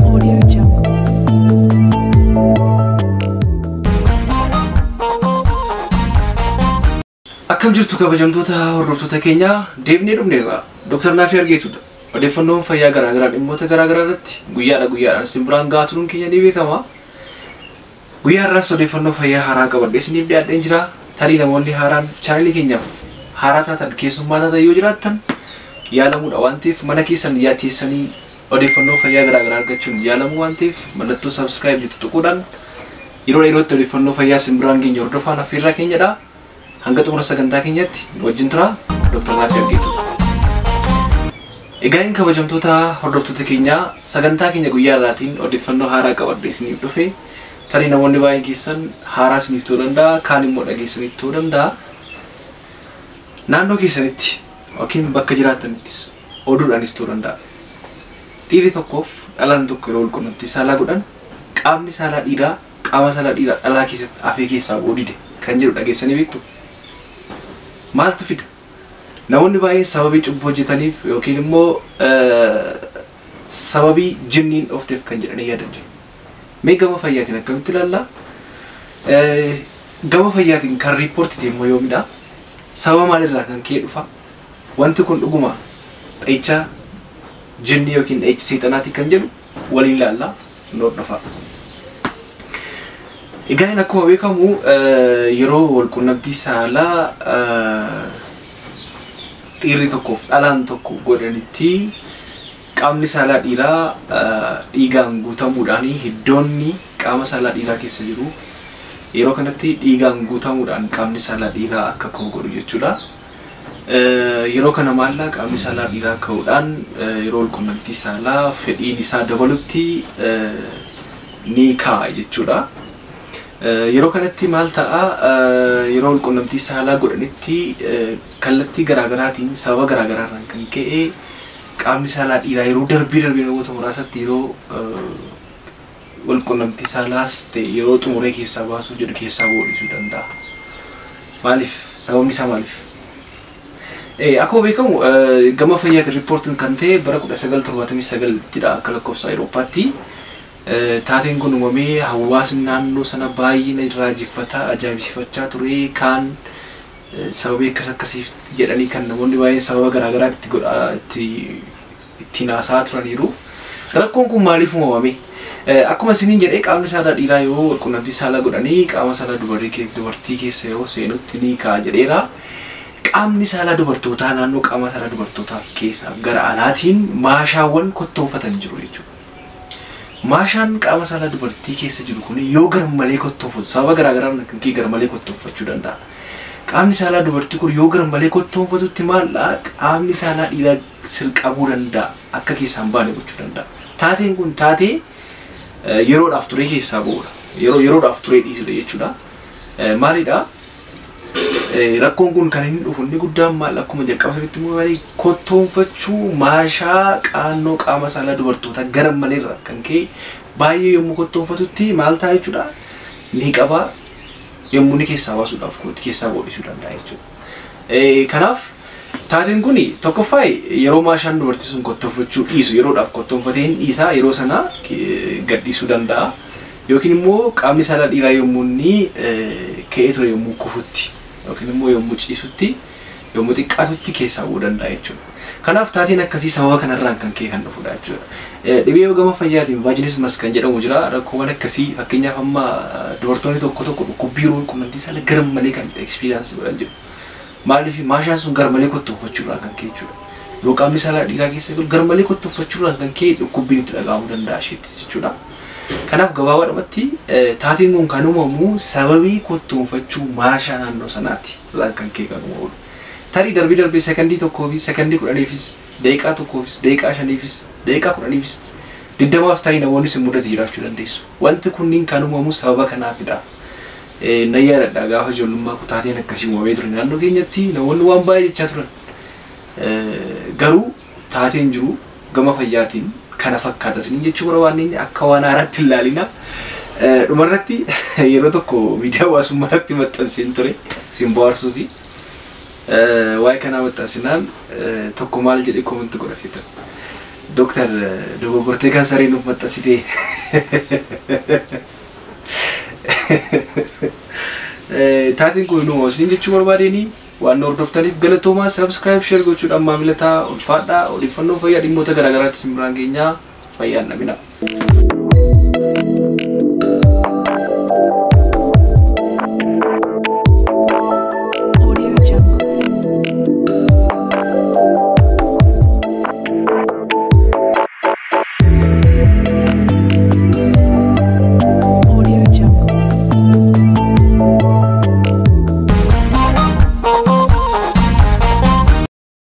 Audio Jungle. Akkam jirtu kabajamtoota hordoftoota keenyaa, deebinee dhufneerra. Dooktar Naafii Argeetudha. Odeeffannoon fayyaa garaagaraa dhimmoota garaagaraa irratti guyyaadha guyyaadhaan isin biraan gahaa turuun keenya ni beekama. Guyyaa har'aas odeeffannoo fayyaa haaraa qabadhee isiniif dhiyaadheen jira. Tarii namoonni haaraan chaanalii keenyaaf haaraa taatan, keessummaa taatan yoo jiraattan, yaalamuudha waan ta'eef mana keessan teessanii odeeffannoo fayyaa garaagaraa argachuun yaalamuu waan ta'eef mallattoo subscribe jettu tuquudhaan yeroo yerootti odeeffannoo fayyaa isin biraan keenya hordofaan affeerraa keenyadha. Hanga xumura sagantaa keenyatti nu wajjin tura. Dooktar Naafii Argeetu. Egaa hin kabajamtoota hordoftoota keenyaa, sagantaa keenya guyyaa har'aatiin odeeffannoo haaraa qabadhee isiniif dhufe. Tarii namoonni baay'een keessan haaraa isiniif ta'uu danda'a, kaan immoo dhageessaniif ta'uu danda'a. Naannoo keessanitti yookiin bakka jiraatanittis oduudhaanis ta'uu danda'a. Dhiirri tokkoof dhalaan tokko yeroo walqunnamtii saalaa godhan qaamni saalaa dhiiraa qaama saalaa dhiiraa dhalaa keessatti hafee keessaa ba'uu dide kan jedhu dhageessanii beektu. Maaltu fida? Namoonni baay'een sababii cubbuu hojjetaniif yookiin immoo sababii jinniin dhoofteef kan jedhanii yaadan jiru. Mee gama fayyaatiin akkamitti ilaallaa? Gama fayyaatiin kan report ta'e immoo yoomidha? Sababa maalirraa kan ka'e dhufa? Wanti kun dhuguma dha'icha jinnii yookiin dha'icha seexanaati kan jedhu waliin ilaallaa, nu hordofaa. Egaa akkuma beekamu yeroo walqunnamtii saalaa dhiirri tokkoof dhalaan tokko godhanitti qaamni saalaa dhiiraa dhiigaan guutamuudhaan, hiddoonni qaama saalaa dhiiraa keessa jiru yeroo kanatti dhiigaan guutamuudhaan qaamni saalaa dhiiraa akka ka'u godhu jechuudha. Yeroo kana maallaa qaamni saalaa dhiiraa ka'uudhaan yeroo walqunnamtii saalaa fedhiin isaa dabalutti ni ka'a jechuudha. Yeroo kanatti maal ta'a? Yeroo walqunnamtii saalaa godhanitti kallattii garaagaraatiin sababa garaagaraarraan kan ka'e qaamni saalaa dhiiraa yeroo darbee darbee namoota muraasatti yeroo walqunnamtii saalaas ta'e yeroo xumuree keessaa baasuu jedhu keessaa ba'uu dhiisuu danda'a. Maaliif? Sababni isaa maaliif? Akkuma beekamu gama fayyaatiin riippoortiin kan ta'e bara 1979 ttidha akka lakkoofsa Awurooppaatti. Taateen kun uumamee hawaasni naannoo sana baay'ina raajeffataa ajaa'ibsiifachaa ture. Kaan sababii akkas akkasiif jedhanii kan namoonni baay'een sababa garaagaraa itti godhaa ittiin haasa'aa turaniiru. Rakkoon kun maaliif uumame? Akkuma isiniin jedhee qaamni saalaa dhiiraa yoo walqunnamtii saalaa godhanii qaama saalaa dubartii keessa yeroo seenutti ni ka'a jedheera. Qaamni saalaa dubartootaa naannoo qaama saalaa dubartootaaf keessaa gara alaatiin maashaawwan kottoonfatan jiru jechuudha. Maashaan qaama saalaa dubartii keessa jiru kun yoo garmalee kottoonfatu, sababa garaagaraan kan ka'e garmalee kottoonfachuu danda'a. Qaamni saalaa dubartii kun yoo garmalee kottoonfatutti maaldhaa qaamni saalaa dhiiraa sirqabuu danda'a, akka keessaa hin baane gochuu danda'a. Taateen kun taatee yeroodhaaf turee keessaa ba'uudha. Yeroo yeroodhaaf turee dhiisudha jechuudha. Maalidhaa? Rakkoon kun kan inni dhufu inni guddaan maal, akkuma jalqaba sanitti immoo maali, kottoonfachuu maashaa qaannoo qaama saalaa dubartootaa gara maleerra kan ka'e baay'ee yommuu kottoonfatutti maal ta'a jechuudha, ni qabaa, yommuu inni keessaa baasuudhaaf kootti keessaa boodhisuu danda'a jechuudha. Kanaaf taateen kun tokkoffaa yeroo maashaan dubartii sun kottoonfachuu dhiisu, yeroodhaaf kottoonfatee hin dhiisaa, yeroo sana gadhiisuu danda'a. Yookiin immoo qaamni saalaa dhiiraa yommuu inni ka'ee ture yommuu kufutti yookiin immoo yommuu ciisutti, yommuu xiqqaatutti keessaa bu'uu danda'a jechuudha. Kanaaf taateen akkasii sababa kanarraan kan ka'e kan dhufudha jechuudha. Dhibee gama fayyaatiin vaginismus kan jedhamu jira. Rakkoowwan akkasii, fakkeenyaaf amma dubartoonni tokko tokko dhukkubbii yeroo qunnamtii saalaa garmalee kan experience godhan jiru. Maaliif? Maashaan sun garmalee kottoonfachuurraan kan ka'e jechuudha. Yeroo qaamni saalaa dhiiraa keessa galu garmalee kottoonfachuurraan kan ka'e dhukkubbiin itti dhaga'amuu danda'a isheetti jechuudha. Kanaaf gabaabaadhumatti taateen kun kan uumamu sababii kottoonfachuu maashaa naannoo sanaati irraan kan ka'e kan uumamudha. Tarii darbii darbee sekondii tokkoofis, sekondii 10fis, daqiiqaa tokkoofis, daqiiqaa 5fis, daqiiqaa 10fis, 20f tarii namoonni isin mudate jiraachuu dandeessu. Wanti kunniin kan uumamu sababa kanaafidha. Nan yaadadha, gaafa ijoollummaa taateen akkasii uumamee ture naannoo keenyatti namoonni waan baay'ee jechaa turan. Garuu taateen jiru gama fayyaatiin kana fakkaata isiniin jechuu barbaanne, akka waan haaraatti hin ilaalina. Dhumarratti yeroo tokko miidiyaa hawaasummaa irratti maxxanseen ture isin bohaarsuu fi Waa'ee kanaa maxxansinaan tokko maal jedhee comment godha seetan. Dooktar, dogoggortee kan saree nuuf maxxansitee. Taateen kun nu isiniin jechuu barbaadeenii, waan nu hordoftaniif galatoomaa. Subscribe, share gochuudhaan maamila ta'aa. Ulfaadhaa. Odeeffannoo fayyaa dhimmoota garaagaraatti isin biraan geenyaa, fayyaan dhabina.